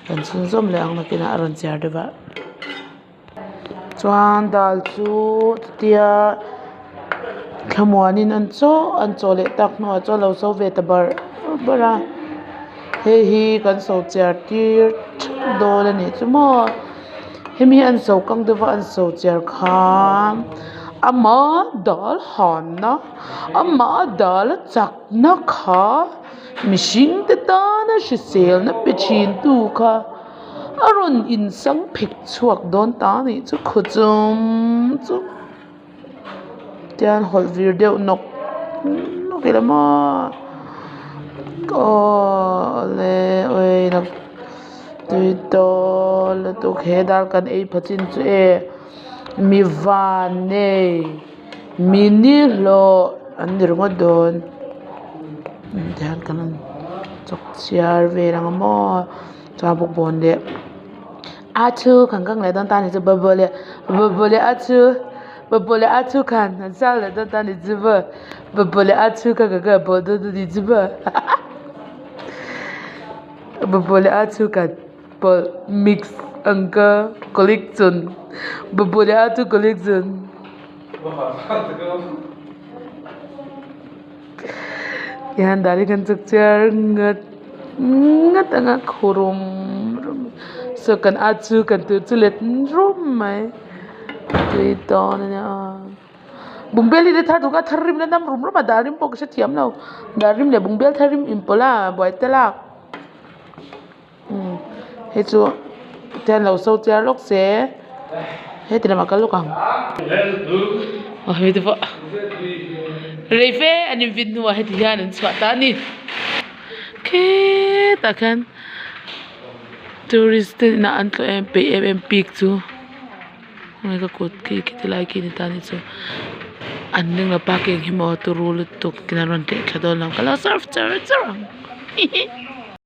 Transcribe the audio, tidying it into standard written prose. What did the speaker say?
Kan chhunzawm leh ang nakinah a rawn chiar deuh a chuan dal chu chutia thlamuanin an chaw an chaw leh tak hnuah chuan a lo so ve ta barh barh a hei hi kan so chiar tir theuh dawn a nih chu maw hemi an so kang deuh a an so chiar khan ama dal hanna ama dal a chakna kha. Mihring te tana hriselna pe thin tu kha a rawn insang phek chhuak dawn ta a nih chu khaw chum chu tian hawlh vir deuh nawk nawk ila maw aw le tui dawn lutuk he dal kan ei pha chin chu e mi vannei. Mi nihlawh an ni ringawt dawn tihian kan han chawk chhiar vel ang maw chuan bawkbawn leh a thu kan kang leh dawn ta a ni chu bawlhbawn leh bawlhbawn leh a thu bawlhbawn leh a thu khan an sang leh dawn ta a ni chu maw bawlhbawn leh a thu kha kan kan bawl dawn a ni chu maw bawlhbawn leh a thu khan. Pawlh mix ang ka collection bawlhbawn leh a chu collection tihian dal hi kan chak chiar ngat ngat anga khu rum rum saw kan at chu kan tih chu let rum mai tui dawn ania aw bungbel hi thar duh kha thar rim la nam rum rum a dal rim pawh ka hrethiam lo dal rim leh bungbel thar rim inpawlh a buai ta lak. Umm hei chu tian lo so chiar lawk se heti lamah kal lawk ang aw hemi te pawh rei fe an invit hnuah heti hian an chhuah ta a ni khetah khian tourist te inah an tlawh em peih em em bik chu heng ka kut khi khiti lai khi ni ta ni chu an ring lo parking hi maw turu lutuk tina rawn tleh thla dawn lo ka lo surf char char ang.